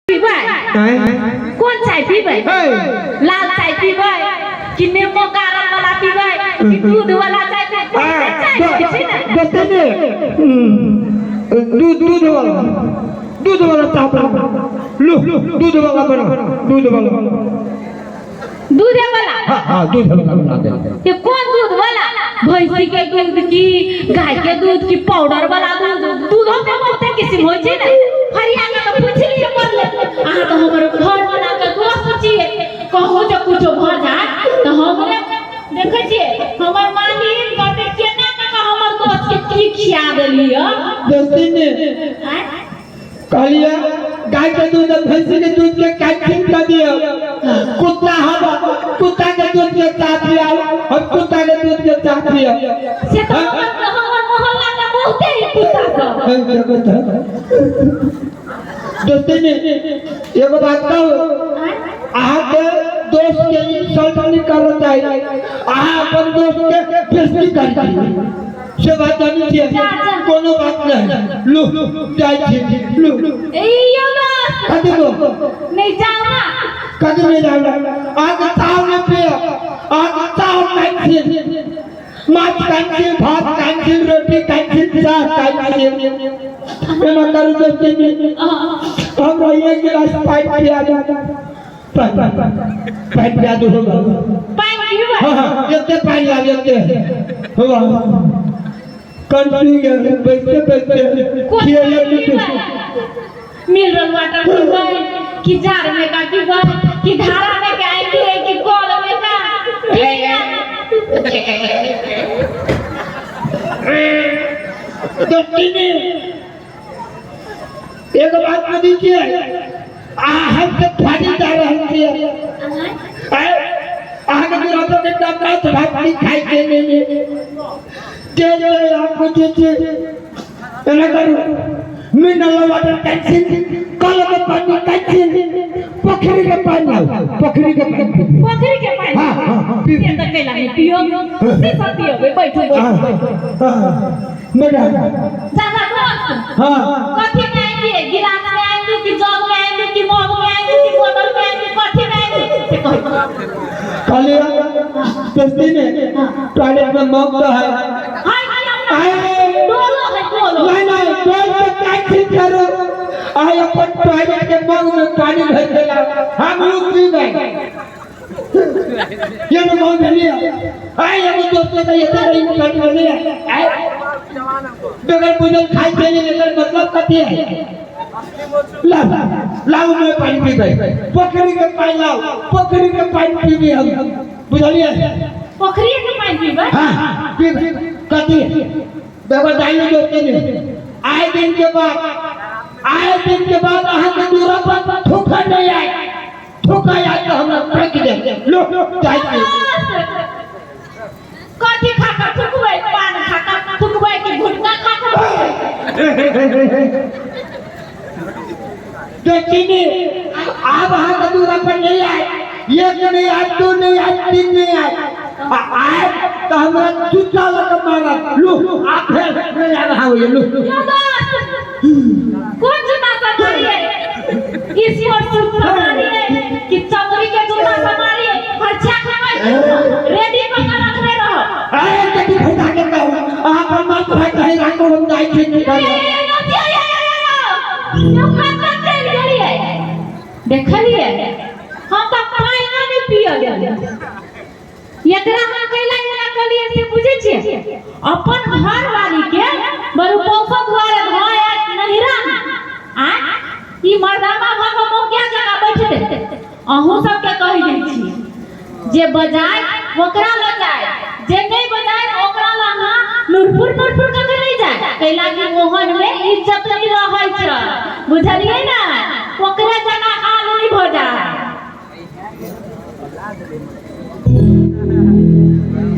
पीबै? आँय? कोन चाय पीबै? हे। लाल चाय पीबै कि नेबो गारल वाला पीबै कि दूध वाला चाय पीबै? कोन चाय पीबै छी ने? दोस्ती ने दूध दूध वाला, दूध वाला चाय बना लो, दूध वाला बना, दूध वाला। दूधे वाला? हाँ हाँ, दूध वाला बना दे। ये कौन दूध वाला? भैंसी के दूध की, गाय के दूध की, पाउडर वाला दूध? दूधो में बहुते किस्म होइ छै ने। फरिया के तो पूछ लियै पड़ले। अहाँ तो हमर घर वाला के दोस्त छियै, कहू जे कुछो भऽ जाय तऽ हमरे देखै छियै, हमर मालिक कहतै केना कऽ कऽ हमर दोस्त के की खिया देलियै। दोस्ती ने आँय? कहलिए गाय के दूध और भैंसी के दूध के कैंटीन कर दियो। कुत्ता हवा कुत्ता के दूध के चाह पियाओ, हम कुत्ता के दूध के चाह पियो। से तऽ हमर हमर मोहल्ला में बहुते ही कुत्ता सब। दोस्ती ने एगो बात कहू? आँय? अहाँ के दोस्त के इंसल्ट नहीं करना चाहिए, अहाँ अपन दोस्त के बेइज्जती कर से बात जानी छियै। जा, जा। कोनो बात नहीं, लू जाइ छी, लू। ए यौ दोस्त। कथी गो? नहीं जाओ ना। कथी नहीं जाओ? अहाँके चाव नहीं पिय, अहाँके चाव कैंसिल, माछ कैंसिल, भात कैंसिल, रोटी कैंसिल, चाह कैंसिल। एना करू दोस्ती में? हमरा एक गिलास पानि पिया दू, पानि, पानि पिया दू, होगा। पानि पीबै? हाँ हाँ, एते पानि लाब, एते होगा। कंट्री के बैठते बैठते कोन खियैले पानि नहीं। पीबै? मिनरल वाटर पीबै कि जार में का पीबै कि धारा में के आइ कि कल में का? दोस्ती में एगो बात बुझै छियै? अहाँ हम से फाड़ी जा रहल छियै। आँय, अहाँके दुरापर के एकटा माछ भात नहीं खाइ के नहीं जे जे अहाँ पूछै छियै। एना करू, मिनरल वाटर कैंसिल, कल के पानी कैंसिल, पोखरी के पानी लाउ, पोखरी के पानी पीबी। पोखरी के पानि? हाँ हाँ हाँ, पीबी। से तऽ कैला नहि पियो, से सब पियबै। बैठू, बैठू, बैठू। हाँ, मैडम। दादा दोस्त। हाँ। कथी में आएंगे? गिलास में आएंगे कि जग में आएंगे कि मग में आएंगे कि बोतल में आएंगे? कथी में आएंगे से कही। कहलिए दोस्ती ने टॉयलेट में मग तो है। हाय। आए। डोलो है, डोलो। नहीं नहीं, टॉयलेट में कैंसिल करो। आए अपन टॉयलेट के मग में पानी भर देला, हम लोग पी गए। ये तो मग भेलिए। आए एगो दोस्त के ये तो नहीं पानी भेलिए। आए बगैर बुझल खाई के लेकर मतलब कथी है? लाओ लाओ, मैं पानी पी गए। पोखरी के पानी लाओ, पोखरी के पानी पीबी हम, बुझलिए? पोखरी के पानि पीबै? हाँ, पीबी। कथी देखो जाइए दोस्ती ने, आए दिन के बाद, आए दिन के बाद अहाँ के दूरा पर थूका नहीं आए, थूका आए तो हमरा फेंक दे। लो जाइ छी। कथी खा कर थुकबै? पान खा कर थुकबै कि गुटखा खा कर थुकबै? दोस्ती ने आब अहाँ के दूरा पर नहीं आए, एक नहीं आए, दो नहीं आए, तीन नहीं आए, आए तो हमरा जूता लगा मारा। लो आप फिर नहीं आ रहा हो ये लो। यो दोस्त, कोन जूता से मारिए? स्पोर्ट शूज से मारिए कि चमड़ी के जूता से मारिए? खर्चा खाबै रेडी कऽ के रखने रहो। अरे कथी फैदा के कहू, अहाँ पर माथ भाई कहीं राखो, हम जाइ छी निकल। देखलिए, हम तऽ पानिओ नहि पियऽ देलियै एकरा। हम कैला एना कहलियै से बुझै छियै? अपन घरवाली के बड़ू पौसो दुआरे धोए नहिरा आ ई मर्दाना भऽ कऽ मौकिया जकाँ बैठतै। अहूँ सबके कहि दै छी, जे बजाय ओकरा लग जाय, जे नहि बजाय ओकरा लग अहाँ नुरपुर नुरपुर कऽ के नहि जाय, कैला कि ओहन मे इज्जत नहि रहै छै, बुझलियै ने?